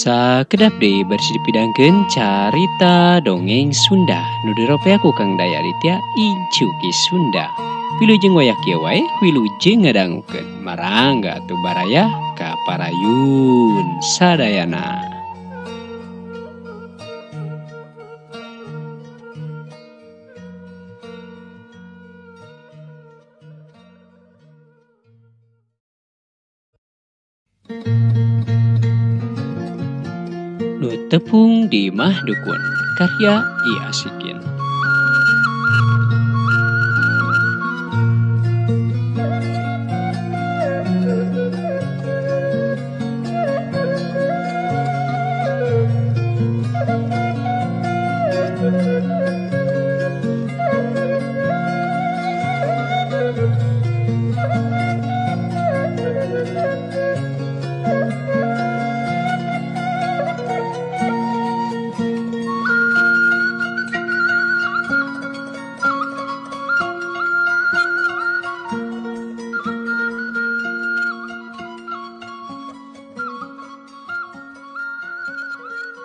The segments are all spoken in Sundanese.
Sakedap deui bari dipidangkeun carita dongeng Sunda nu diropea ku Kang Daya Aditya Incu Ki Sunda. Wilujeng wayah kieu wae wilujeng ngadangukeun. Marangga atuh baraya ka parayun sadayana. Nu tepung di Imah Dukun karya I Asikin.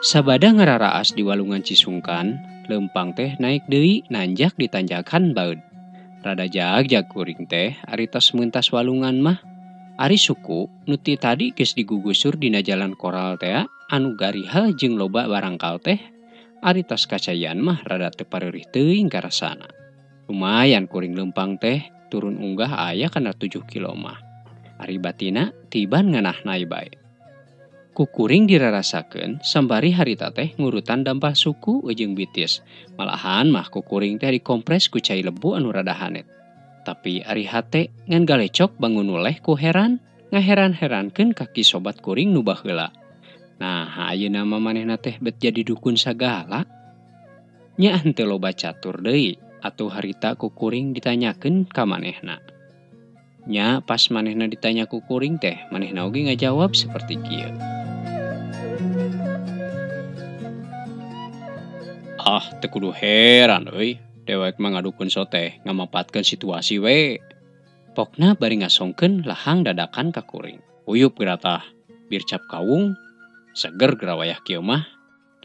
Sabada ngararaas di walungan Cisungkan, lempang teh naik deui nanjak di tanjakan baeud. Rada jag-jag kuring teh ari tos meuntas walungan mah. Ari suku nu ti tadi geus digugusur dina jalan koral tea anu garihal jeung loba barangkal teh ari tos kacayan mah rada teu pareurih teuing karasana. Lumayan kuring lempang teh turun unggah aya kana 7 kilo mah. Ari batina tiban nganah bae. Kukuring dirarasakeun sambari harita teh ngurutan dampah suku jeung bitis. Malahan mah kukuring teh dikompres ku cai lebu anu rada hanet. Tapi ari hate ngan galecok bangun nuleh ku heran, ngaheran-herankeun kaki sobat kuring nu baheula. Nah, ayeuna mah manehna teh bet jadi dukun sagala. Nya henteu loba catur deui atuh harita kukuring ditanyakeun ka manehna. Nya pas manehna ditanya kukuring teh, manehna oge ngajawab seperti kieu. Ah, teu kudu heran euy. Dewek mah ngadukun soteh ngamapatkeun situasi we. Pokna bari ngasongkeun lahang dadakan ka kuring. Uyup geratah, bir cap kawung, seger geura wayah kieu mah.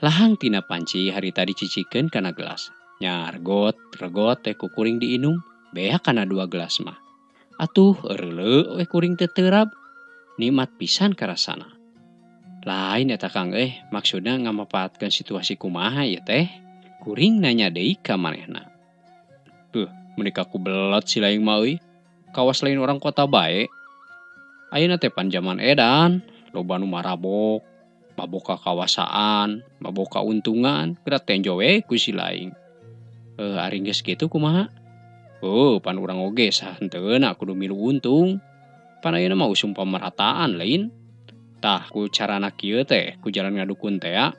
Lahang tina panci harita dicicikeun kana gelas. Nya regot, regot teh ku kuring diinum, beak kana 2 gelas mah. Atuh eureuleuh we kuring teh terab. Nikmat pisan karasana. Lain eta Kang maksudna ngamapaatkeun situasi kumaha ieu teh? Kuring nanya deui ka manehna. Duh, meuni ku belet si laing mah euy. Kawas lain orang kota bae. Ayeuna teh pan jaman edan, loba nu marabok, mabok kakawasaan, mabok kauntungan, geura tenjo we ku si laing. Ari geus kitu kumaha? Oh, pan urang oge sahenteuna kudu milu untung. Pan ayeuna mah usum pamerataan lain. Tah ku carana kieu teh, ku jalan ngadukun teh ya.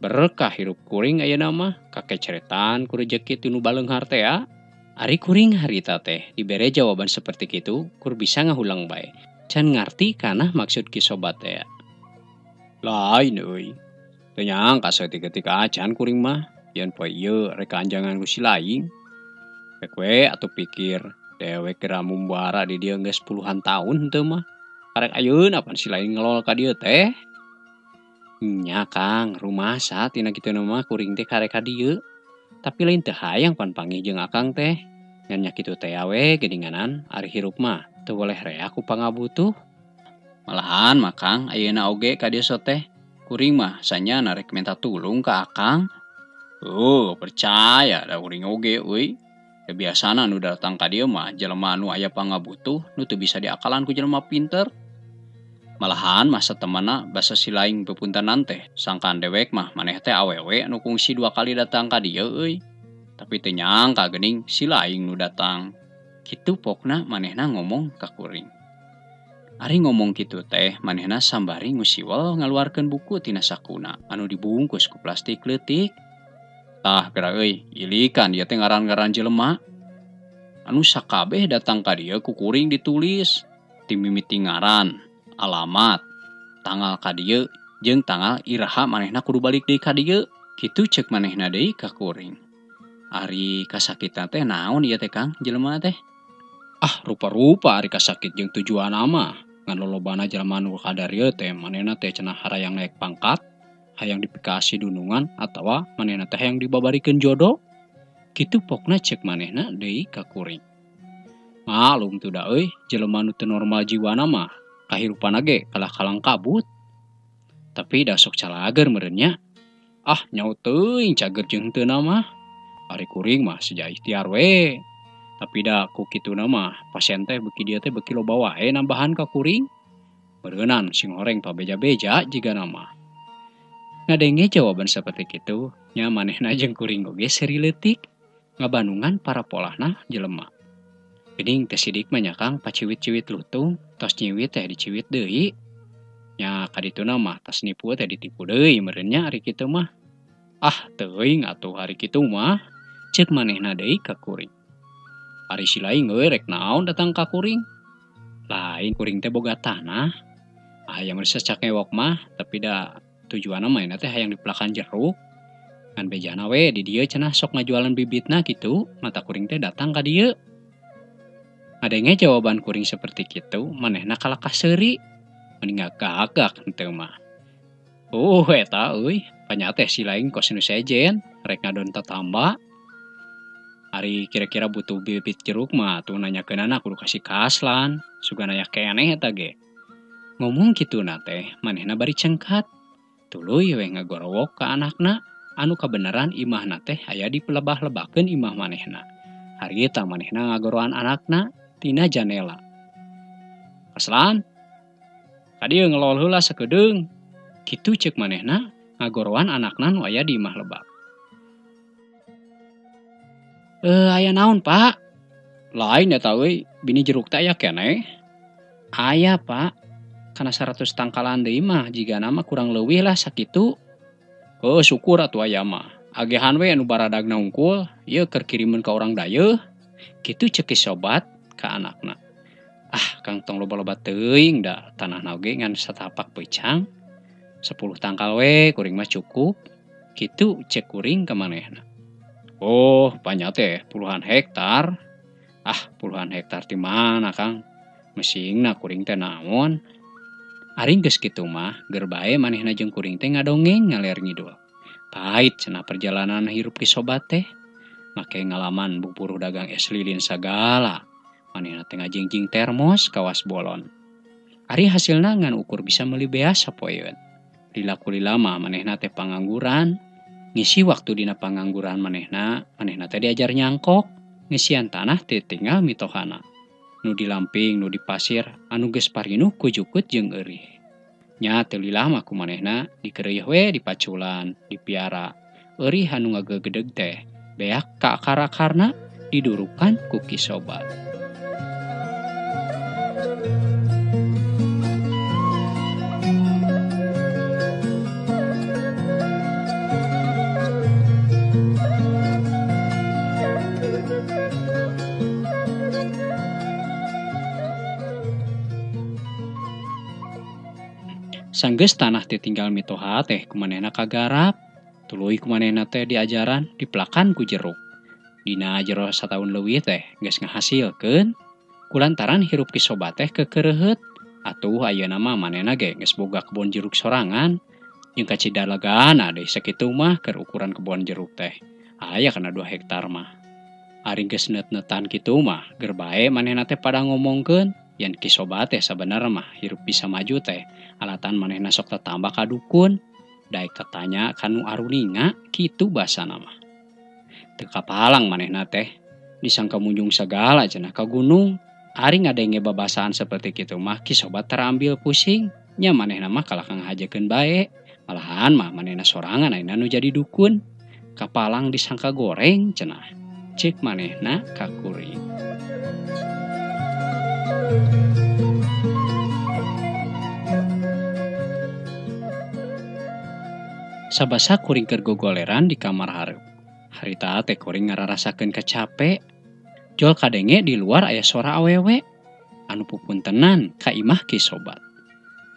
Berkah hirup kuring ayeuna mah, kakeceretan ku rejeki ti nu baleunghar teh ya. Ari kuring harita teh dibere jawaban seperti kitu, kur bisa ngahulang bae. Can ngarti kana maksud ki sobat teh ya. Lain euy. Teu nyangka saeutik-eutik acan kuring mah, yen poe ieu rek kaanjangan ku si laing. Rek we atuh pikir, dewek geura mumbara di dieu geus puluhan tahun henteu mah. Karek ayeuna pan si lain ngelol ka dieu teh. Nya Kang, rumasa tina kitu mah kuring teh karek ka dieu. Tapi lain teu hayang pan panggih jeung akang teh. Ngan nya kitu teh we geuninganan ari hirup mah teu boleh rea ku pangabutuh. Malahan mah Kang ayeuna oge ka dieu teh. Kuring mah sanyana rek minta tulung ka akang. Oh, percaya da kuring oge euy. Da biasana nu datang ka dieu mah jelema nu aya pangabutuh nu teu bisa diakalan ku jelema pinter. Malahan masa temana basa si laing pepuntanan teh sangkaan dewek mah maneh teh awewe nu kungsi 2 kali datang ka dieu euy. Tapi teu nyangka geuning si laing nu datang. Kitu pokna manehna ngomong ka kuring. Ari ngomong kitu teh manehna sambari ngusiwel ngaluarkeun buku tina sakuna anu dibungkus ku plastik leutik. Tah geura euy, ilikan ieu teh ngaran-ngaran jelema. Anu sakabeh datang ka dieu ku kuring ditulis ti mimiti ngaran, alamat, tanggal ka dieu jeung tanggal iraha manehna kudu balik deui ka dieu. Kitu ceuk manehna deui ka kuring. Ari kasakitan teh naon ieu teh Kang jelema teh? Ah, rupa-rupa ari kasakit jeung tujuanna mah. Ngan lolobana jelema nu kadar ieu teh manehna teh cenah harayang naik pangkat. Hayang dipikasi dunungan atawa manehna teh hayang dibabarikeun jodoh. Kitu pokna cek manehna deui ka kuring. Malum tuh da euy, jelema nu teu normal jiwana mah kahirupanna ge kalah kalang kabut. Tapi da sok calager meureun nya. Ah, nyaho teuing cager jeung henteu mah. Ari kuring mah seja ikhtiar we. Tapi da ku kituna mah pasien teh beuki dieu teh beuki loba wae nambahan ka kuring. Meureunan sing horeng pabeja-beja jigana mah. Ngadenge jawaban saperti kitu, nya manehna jeung kuring oge seuri leutik. Ngabanungan para polahna jelema. Geuning teh sidik mah nya Kang paciwit-ciwit lutung, tos nyiwit teh diciwit deui. Nya kadituna mah tas nipu teh ditipu deui meureun nya ari kitu mah. Ah, teuing atuh ari kitu mah. Ceuk manehna deui ka kuring. Ari si laing euy rek naon datang ka kuring? Lain kuring teh boga tanah. Hayang geus cakewok mah, tapi da tujuanna mah teh hayang dipelakan jeruk. Ngan bejana we di dieu cenah sok ngajualan bibitna kitu, mata kuring teh datang ka dieu. Ngadenge jawaban kuring seperti kitu, manehna kalakah seuri. Mending gagak henteu mah. Eta euy, panya teh si laing kos nu sejen, rek ngadon tatamba. Ari kira-kira butuh bibit jeruk mah tuh nanyakeunana kudu kasih kaslan, sugan aya keneh eta ge. Ngomong kituna teh, manehna bari cengkat. Tuluy we ngagorowok ka anakna, anu kabeneran imahna teh aya dipelebah-lebakeun imah manehna. Harita manehna ngagoroan anakna tina janela. Kaslan, kadieu ngelol heula sakedeung. Kitu ceuk manehna ngagoroan anakna nu aya di imah lebak. Aya naon, Pak? Lain eta euy, bini jeruk teh aya keneh. Aya, Pak. Kana 100 tangkalan deui mah jigana mah kurang leuwih lah sakitu. Oh, syukur atuh aya mah. Agehan we anu baradagna hungkul, ieu keur kirimeun ka urang dayeuh. Kitu ceuk sobat ka anakna. Ah, Kang tong loba-loba teuing da tanahna oge ngan satapak peucang. 10 tangkal we kuring mah cukup. Kitu cek kuring ka manehna. Oh, panya teh puluhan hektar. Ah, puluhan hektar ti mana, Kang? Mesingna kuring teh naon? Ari geus kitu mah, geur bae manehna jeung kuring teh ngadongeng ngaler ngidul. Pahit cenah perjalanan hirup ki sobat teh. Make ngalaman buburuh dagang es lilin sagala. Manehna teh ngajingjing termos kawas bolon. Ari hasilna ngan ukur bisa meuli beas sapoeun. Lila kulila mah manehna teh pangangguran. Ngisi waktu dina pangangguran manehna, manehna teh diajar nyangkok, ngisian tanah teh tinggal mitohana. Nu di lamping, nu di pasir, anu geus parinuh ku jukut jeung eurih. Nya teu lila mah ku manehna dikeureuh we dipaculan, dipiara. Eurih anu ngagegedeg teh beak ka akar-akarna didurukan ku Ki Sobat. Sanggeus tanah teh tinggal mitoha teh kumanehna kagarap, tuluy kumanehna teh diajaran dipelakan ku jeruk. Dina jero sataun leuwih teh geus ngahasilkeun, kulantaran hirup Ki Sobat teh kekereuheut. Atuh ayeuna mah manehna ge geus boga kebon jeruk sorangan, jeung kacidalagana deui sakitu mah keur ukuran kebon jeruk teh. Aya kana 2 hektar mah. Ari geus net-netan kitu mah geur bae manehna teh pada ngomongkeun yen Ki Sobat teh sabenerna mah hirup bisa maju teh alatan manehna sok tatamba ka dukun, daek tatanya ka nu aruninga kitu basana mah. Teu kapalang manehna teh disangka munjung sagala cenah ka gunung. Ari ngadenge babasaan seperti kitu mah Ki Sobat terambil pusing, nya manehna mah kalah ngahajakeun bae, malahan mah manehna sorangan ayeuna nu jadi dukun. Kapalang disangka goreng cenah, ceuk manehna ka kuring. Sabasa kuring keur gogoleran di kamar hareup. Harita teh kuring ngararasakeun kacape. Jol kadenge di luar aya sora awewe anu pupuntenan ka imah Ki Sobat.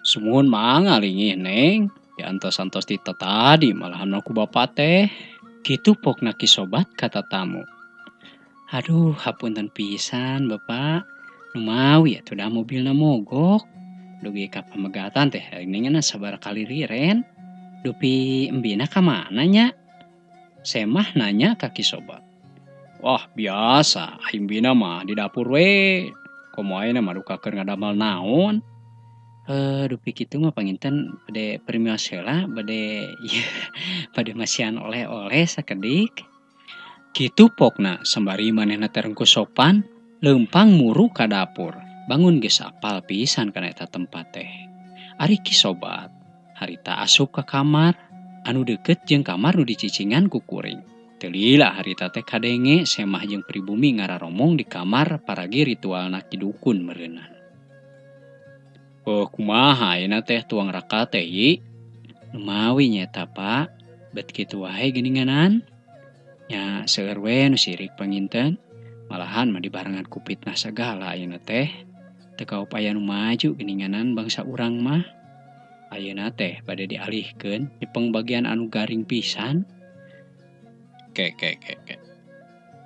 Sumuhun mangga lingih neng, diantos-antos ti tadi malahan ku bapa teh. Kitu pokna Ki Sobat kata tamu. Aduh, hapunten pisan bapak. Nu mawi atuh da mobilna mogok. Dugi ka pamegatan teh ningan sabaraha kali riren. Dupi embina ka mana nya? Semah nanya ka Ki Sobat. Wah biasa, embina mah di dapur we. Komo ayeuna mah duka keur ngadamel naon? Dupi kitu mah panginten bade permios heula, bade bade masihan oleh-oleh sakedik. Kitu pokna sembari manehna teh rengku sopan, leumpang muru ka dapur. Bangun geus apal pisan kana eta tempat teh. Ari Ki Sobat harita asup ka kamar anu deukeut jeung kamar nu dicicingan ku kuring. Teu lila harita teh kadenge Semah jeung pribumi ngararomong di kamar paragi ritualna Ki Dukun meureunna. Oh kumaha ayeuna teh tuang raka teh yi? Lumawi nya eta Pak, bet kitu wae geuninganan. Nya seueur we nu sirik panginten, malahan mah dibarengan ku fitnah sagala ayeuna teh. Teu kaop aya nu maju geuninganan bangsa urang mah. Ayeuna teh bade dialihkeun di pengbagian anu garing pisan. Ke ke ke ke.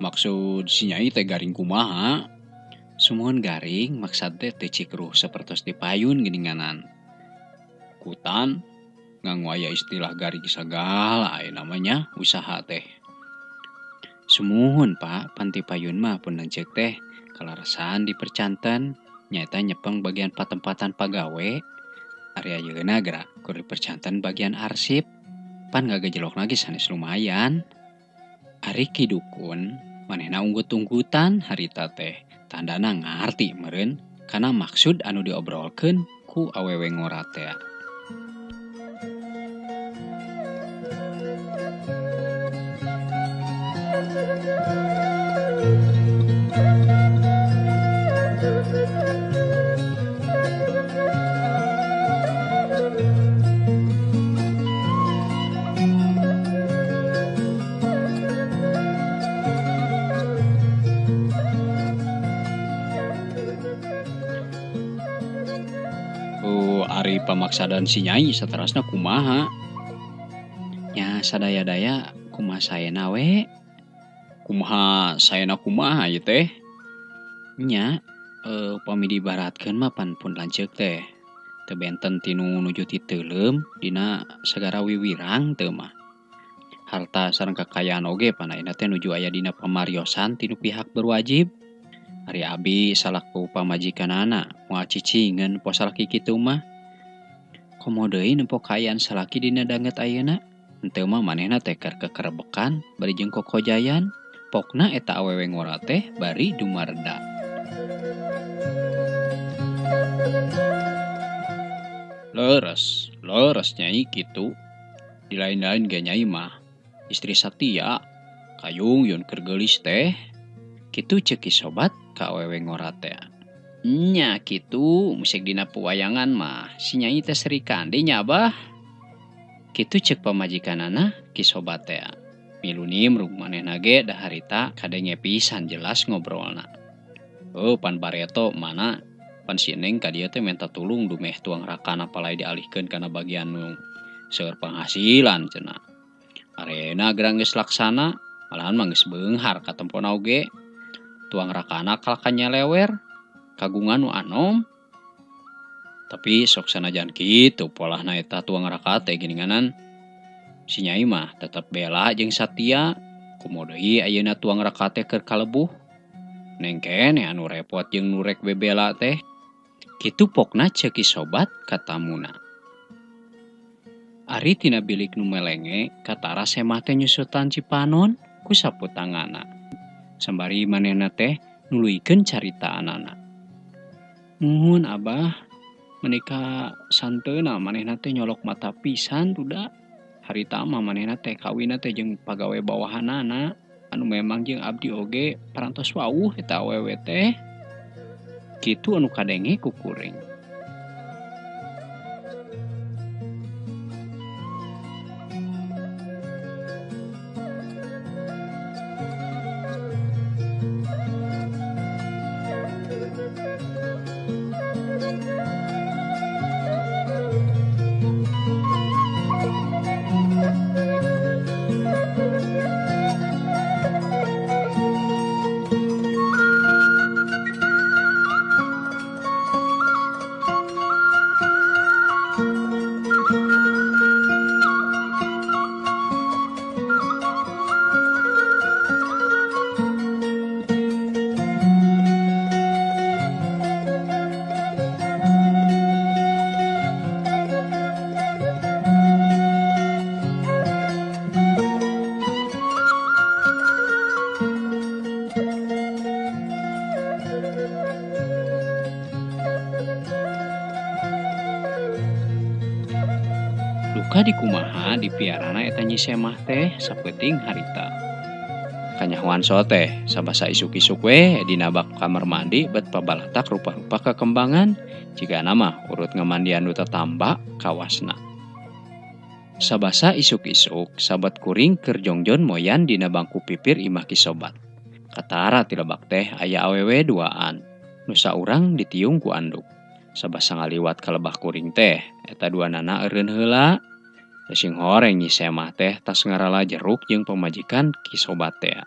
Maksud si Nyai teh garing kumaha? Sumuhun garing maksad teh teu cikruh sapertos di payun geuninganan. Kutan nganggo aya istilah garing sagala aya namanya usaha teh. Sumuhun Pak, panti payun mah pun lanceuk teh kalarasan dipercanten nyaeta nyepeng bagian patempatan pagawe. Ari ayeuna geura keur dipercanten bagian arsip pan ngagajelok lagi sanes lumayan. Ari Ki Dukun manehna unggut-unggutan harita teh tandana ngarti meureun kana maksud anu diobrolkeun ku awewe ngora teh. Ari pamaksadan si Nyai saterasna kumaha? Nya sadaya-daya kumaha saena we? Kumaha saena kumaha ieu teh? Nya upami diibaratkeun mah pan pun lanceuk teh teu benten tinu nuju ti teuleum dina sagara wiwirang teu mah. Harta sareng kakayaan oge pan ayeuna teh nuju aya dina pamariosan tinu pihak berwajib. Ari abi salaku pamajikanana moal cicingeun poe salaki kitu mah. Komo deui nempo kaayaan salaki dina danget ayeuna? Henteu mah manehna teh keur kekerebekan bari jeung kokojayan. Pokna eta awewe ngora teh bari dumarda. Leres, leres Nyai kitu. Di lain-lain ge Nyai mah istri satia, kayung yun keur geulis teh. Kitu ceuk Ki Sobat ka awewe ngora teh. Nya kitu musik dina pewayangan mah si Nyai teh Sri Kandi nya Abah. Kitu ceuk pamajikanana Ki Sobat teh. Milu nimrung manehna ge da harita kadenge pisan jelas ngobrolna. Oh pan bareto mana pan si Neng ka dieu teh minta tulung dumeh tuang rakana palai dialihkeun kana bagian nu seueur penghasilan cenah. Arena gerang geus laksana malahan mah geus beunghar katempona oge. Tuang rakana kalahka nyelewer kagungan nu anom. Tapi sok sanajan kitu polahna eta tuang raka teh geuninganan. Si Nyai mah tetep bela jeung satia. Komo deui ayeuna tuang raka teh keur kalebuh. Neng keneh anu repot jeung nu rek bebela teh. Kitu pokna ceuk Ki Sobat katamuna. Ari tina bilik nu melenge katara Semah teh nyusutan cipanon ku sapu tangana. Sambari manehna teh nuluykeun caritaanana. Muhun Abah, menika santeuna manehna teh nyolok mata pisan duda. Harita mah manehna teh kawinna teh jeung pagawe bawahanana anu memang jeung abdi oge parantos wawuh eta awewe teh. Kitu anu kadenge ku kuring. Duka dikumaha dipiarana eta Nyi Semah teh sapeuting harita. Kanyahoan so teh sabasa isuk-isuk we dina bak kamar mandi bet pabalatak rupa-rupa kekembangan jigana mah urut ngamandian nu tatamba kawasna. Sabasa isuk-isuk sabat kuring keur jongjon moyan dina bangku pipir imah Ki Sobat. Katara ti lebak teh aya awewe duaan. Nu saurang ditiung ku anduk. Sabasa ngaliwat ka lebah kuring teh eta duanana eureun heula. Sing horeng Nyi Semah teh tas ngarala jeruk jeung pamajikan Ki Sobat teh.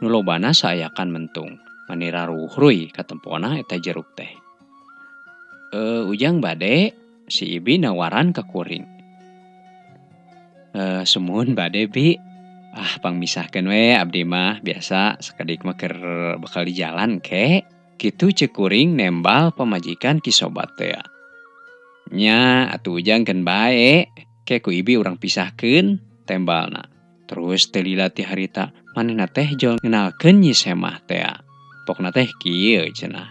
Nu lobana saayakan mentung, manira ruhruy katempona eta jeruk teh. Ujang bade si Ibi nawaran ka kuring. Sumuhun bade bi. Ah pangmisahkeun we abdi mah biasa sakedik mah keur bekal di jalan ke. Kitu ceuk kuring nembal pamajikan Ki Sobat teh. Nya atuh ujang keun bae. Ke ku Ibi urang pisahkeun tembalna. Terus teu lila ti harita manehna teh jol ngenalkeun Nyi Semah teh. Pokna teh kieu cenah.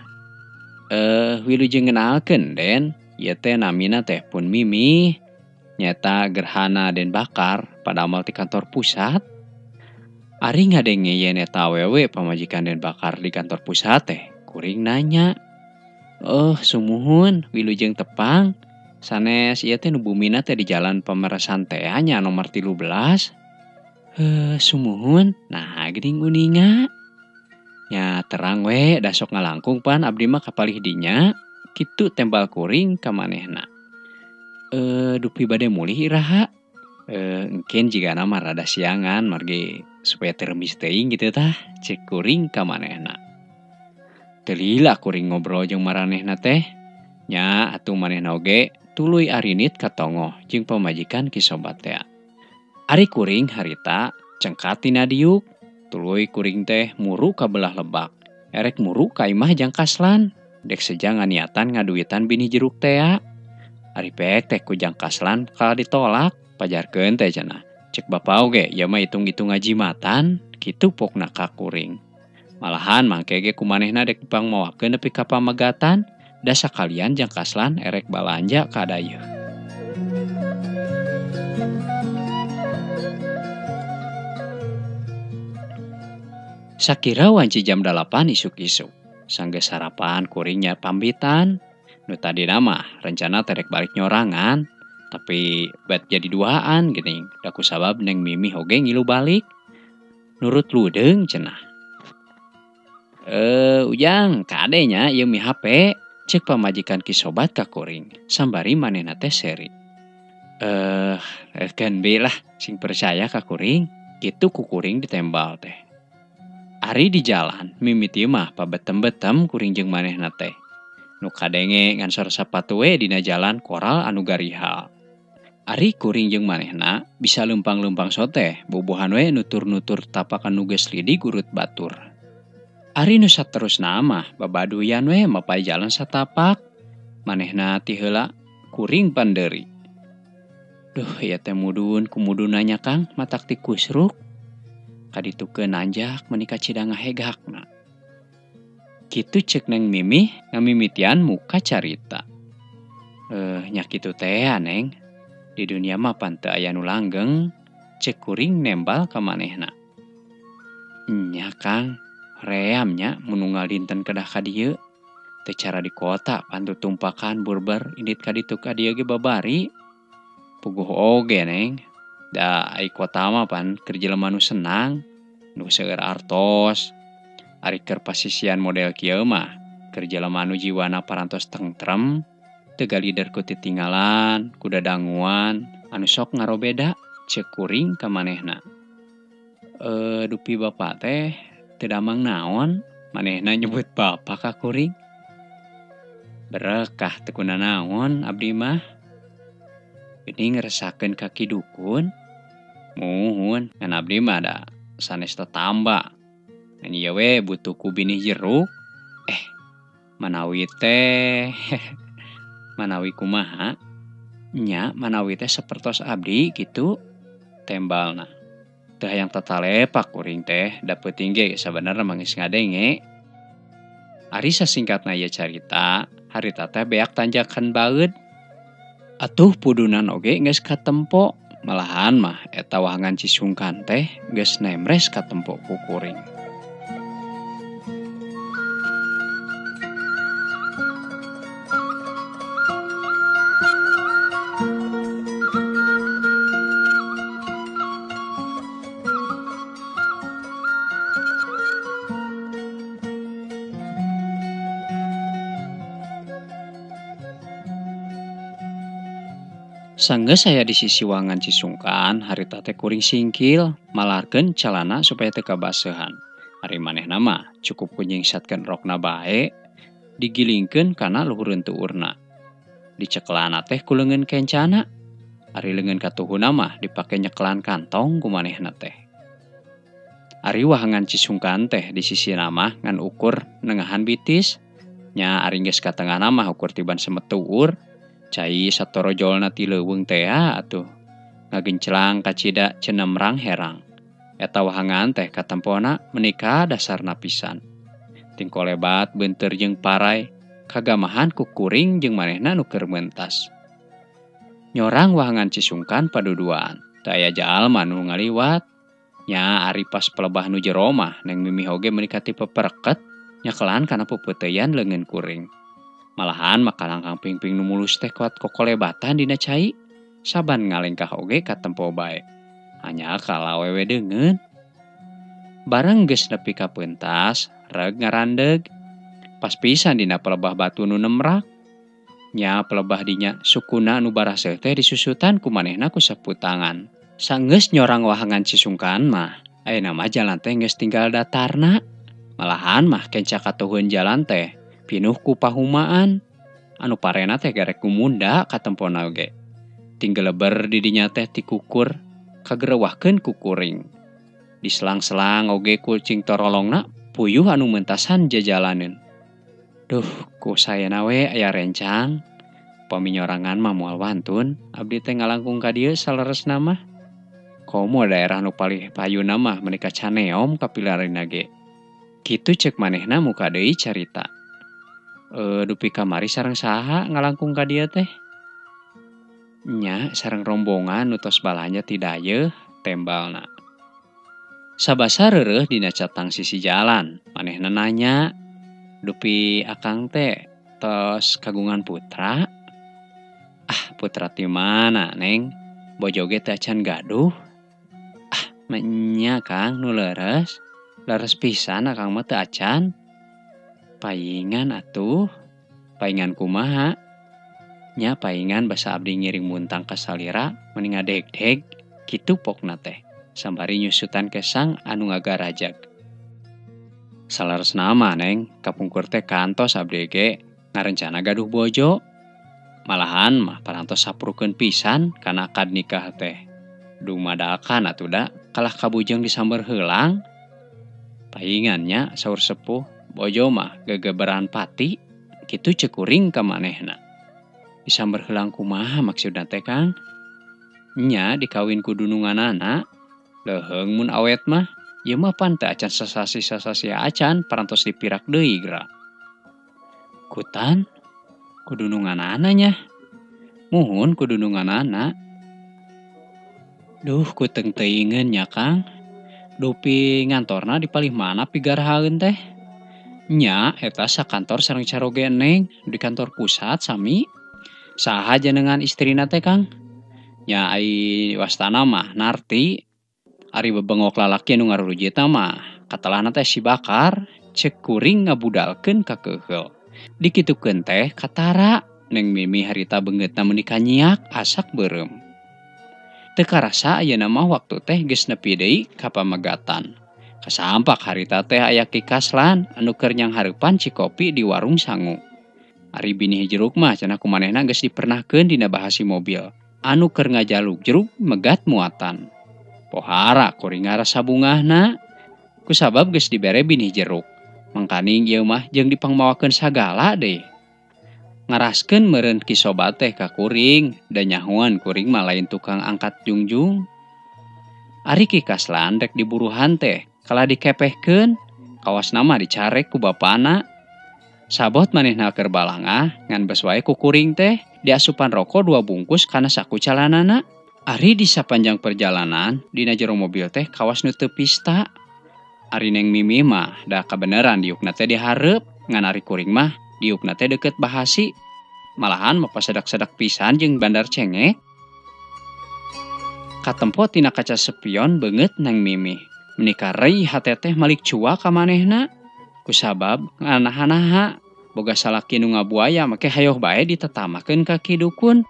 Wilujeng ngenalkeun Den, ieu teh namina teh pun Mimi. Nyata Gerhana Den Bakar padamal ti kantor pusat. Ari ngadenge yen eta awewe pamajikan Den Bakar di kantor pusat teh, kuring nanya. Oh, sumuhun wilujeng tepang. Sanes ieu teh nu bumina teh di jalan Pemerasan teh nya nomor 13. Sumuhun, nah geuning uninga. Nya terang we da sok ngalangkung pan abdi mah kapalih dinya. Kitu tembal kuring ka manehna. Dupi bade mulih iraha. Engken jigana mah rada siangan margi supaya teu remis teuing kitu tah ceuk kuring ka manehna. Teu lila kuring ngobrol jeung maranehna teh. Nya atuh manehna oge tuluy arinit ka tongoh jeung pamajikan Ki Sobat teh. Ari kuring harita cengkat tina diuk, tuluy kuring teh muru ka belah lebak. Erek muru ka imah jang Kaslan, dek seja nganiatan ngaduitan binih jeruk teh. Ari pek teh ku jang Kaslan kalah ditolak, pajarkeun teh cenah. Cek bapa oge ieu mah hitung-hitung ngajimatan, kitu pokna ka kuring. Malahan mangke ge ku manehna dek dipangmawakeun nepi ka pamegatan. Da sakalian jang Kaslan erek balanja ka dayeuh. Sakira wanci jam 8 isuk-isuk. Sanggeus sarapan kuringnya pambitan. Nu tadina mah rencana terek balik nyorangan, tapi bet jadi duaan geuning. Da ku sabab Neng Mimi oge ngilu balik. Nurut ludeung cenah. Ujang kade nya ieu mi HP. Cek pamajikan Ki Sobat ka kuring sambari manehna teh seri. Keun be lah sing percaya ka kuring, kitu ku kuring ditembal teh. Ari di jalan mimiti mah pabetem-betem kuring jeung manehna teh. Nu kadenge ngan sora sapatu we dina jalan koral anu garihal. Ari kuring jeung manehna bisa leumpang-leumpang soteh bobohan we nutur-nutur tapakan nu geus lidi gurut batur. Ari nu saterusna mah babaduyan we mapay jalan satapak. Manehna ti heula kuring pandeuri. Duh ieu teh mudun kumudun nanya Kang matak ti kusruk. Kaditukeun nanjak meuni kacida ngahegakna. Kitu ceuk Neng Mimi ngamimitian muka carita. Nya kitu teh Neng. Di dunia mah pan teu aya nu langgeng, ceuk kuring nembal ka manehna. Nya Kang. Ream nya mun unggal dinten kedah ka dieu. Teu cara di kota pantu tumpakan burber indit ka ditu ka dieu ge babari. Puguh oge Neng. Da ai kota mah pan keur jelema nu senang, nu seueur artos. Ari keur pasisian model kieu mah keur jelema nu jiwana parantos tentrem, teu galider ku titinggalan, ku dadanguan, anu sok ngarobeda ceuk kuring ka manehna. Dupi bapa teh teu damang naon, manehna nyebut bapa ka kuring. Berekah teu kunanaon abdi mah. Geuning ngresakeun ka Ki Dukun. Muhun ngan abdi mah da sanes tatamba. Ngan ieu we butuh ku binih jeruk. Manawi teh manawi kumaha? Nya manawi teh sapertos abdi kitu tembalna. Teu hayang tatalepak kuring teh da peuting ge sabenerna mah geus ngadenge. Ari sasingkatna ieu carita, harita teh beak tanjakan baeud. Atuh pudunan oge geus katempo, malahan mah eta wahangan Cisungkan teh geus nemres katempo ku kuring. Sanggeus aya di sisi wahangan Cisungkan, harita teh kuring singkil, malarkeun calana supaya teu kabaseuhan. Ari manehna mah cukup ku nyingsatkeun rokna bae, digilingkeun kana luhureun tuurna. Dicekelana teh ku leungeun kencana, ari leungeun katuhuna mah dipake nyekelan kantong ku manehna teh. Ari wahangan Cisungkan teh di sisina mah ngan ukur nengahan bitis, nya ari geus ka tengahna mah ukur tiban semet tuur. Cai satorojolna ti leuweung tea atuh ngagencelang kacida cenemrang herang. Eta wahangan teh katempona menika dasarna pisan. Tingkolebat beunteur jeung parai kagamahan ku kuring jeung manehna nu keur mentas. Nyorang wahangan Cisungkan paduduaan, teu aya jalma nu ngaliwat. Nya ari pas pelebah nu jero mah Neng Mimi oge meuni katipe pereket nyekelan kana peupeuteuyan leungeun kuring. Malahan mah kalangkang pingping nu mulus teh kuat kokolebatan dina cai, saban ngalengkah oge katempo bae. Hanya kala awewe deungeun. Bareng geus nepi ka peuntas, reg ngarandeg. Pas pisan dina pelebah batu nu nemrak. Nya pelebah dinya sukuna nu baraseuh teh disusutan ku manehna ku saputangan. Sanggeus nyorang wahangan Cisungkan mah, ayeuna mah jalan teh geus tinggal datarna. Malahan mah kenca katuhun jalan teh pinuh ku pahumaan. Anu parena teh garek gumunda katempona oge. Tinggeleber di dinya teh tikukur kagerewahkeun ku kuring. Diselang-selang oge ku cing torolongna puyuh anu mentasan jajalaneun. Duh, ku sayana we aya rencang. Paminyorangan mah moal wantun, abdi teh ngalangkung ka dieu saleresna mah. Komo daerah nu palih payuna mah meuni ka Caneom kapilarina ge. Kitu ceuk manehna muka deui carita. Dupi kamari sareng saha ngalangkung ka dieu teh? Nya sareng rombongan nu tos balanja ti dayeuh tembalna. Sabasa reureuh dina catang sisi jalan, manehna nanya, "Dupi akang teh tos kagungan putra?" "Ah, putra ti mana, Neng? Bojo ge teh acan gaduh." "Ah, menya Kang nu leres. Leres pisan akang mah teu acan." "Paingan atuh." "Paingan kumaha?" "Nya paingan basa abdi ngiring muntang ka salira meni ngadegdeg." Kitu pokna teh sambari nyusutan kesang anu ngagarajag. "Saleresna mah Neng, kapungkur teh kantos abdi ge ngarencana gaduh bojo. Malahan mah parantos saprukeun pisan kana akad nikah teh. Dumadakan atuh da kalah kabujeng disamber heulang." "Paingan nya," saur sepuh, "bojo mah gegeberan pati." Kitu ceuk kuring ka manehna. "Disamber heulang kumaha maksudna teh Kang?" "Nya dikawin ku dununganana. Leuheung mun awet mah, ieu mah pan teu acan sasasi-sasasi acan parantos dipirak deui geura." "Kutan? Ku dununganana nya?" "Muhun ku dununganana." "Duh, ku teung-teuingeun nya Kang. Dupi ngantorna di palih mana pigarhaeun teh?" "Nya eta sakantor sareng caroge Neng di kantor pusat sami." "Saha jenengan istrina teh Kang?" "Nya ai wastana mah Narti. Ari bebengok lalaki nu ngarurujitna mah katelahna teh si Bakar." Ceuk kuring ngabudalkeun ka keuheul. Dikitukeun teh katara Neng Mimi harita beungeutna meuni kanyiak asak beureum. Teu karasa ayeuna mah waktu teh geus nepi deui ka pamegatan. Kasampak harita teh aya Ki Kaslan anu keur nyanghareupan cikopi di warung sangu. Ari binih jeruk mah cenah ku manehna geus dipernahkeun dina bahasi mobil anu keur ngajaluk jeruk megat muatan. Pohara kuring ngarasa bungahna kusabab geus dibere binih jeruk. Mangkaning ieu mah jeung dipangmawakeun sagala deui. Ngaraskeun meureun Ki Sobat teh ka kuring, da nyahoan kuring mah lain tukang angkat jungjung. Ari Ki Kaslan rek diburuhan teh kalah dikepehkeun, kawasna mah dicarek ku bapana. Sabot manehna keur balangah ngan bes wae ku kuring teh diasupan rokok 2 bungkus kana saku calanana. Ari di sapanjang perjalanan dina jero mobil teh kawas nu teu pista. Ari Neng Mimi mah da kabeneran diukna teh dihareup, ngan ari kuring mah diukna teh deukeut bahasi. Malahan mapasedak-sedak pisan jeung bandar cengek. Katempo tina kaca spion beungeut Neng Mimi. Meuni karei hate teh malik cua ka manehna. Kusabab nganaha-naha boga salaki nu ngabuaya make hayoh bae ditetamakeun ka Ki Dukun.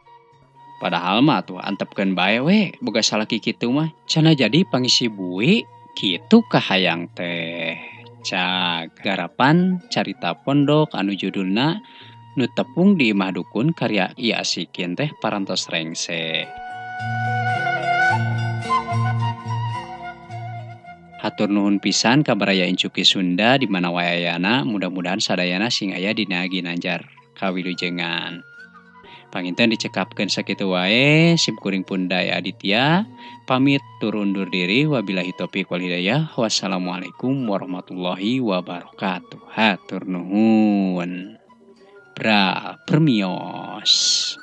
Padahal mah tuh antepkeun bae we boga salaki kitu mah cenah jadi pangisi bui kitu kahayang teh. Cag garapan carita pondok anu judulna Nu Tepung di Imah Dukun karya I Asikin teh parantos rengse. Hatur nuhun pisan ka baraya Incuki Sunda di mana wae ayana, mudah-mudahan sadayana sing aya dina ginanjar kawilujengan. Panginten dicekapkeun sakitu wae, sim kuring pun Daya Aditya pamit tur undur diri, wabillahi taufik wal hidayah, wassalamualaikum warahmatullahi wabarakatuh. Hatur nuhun. Bra permios.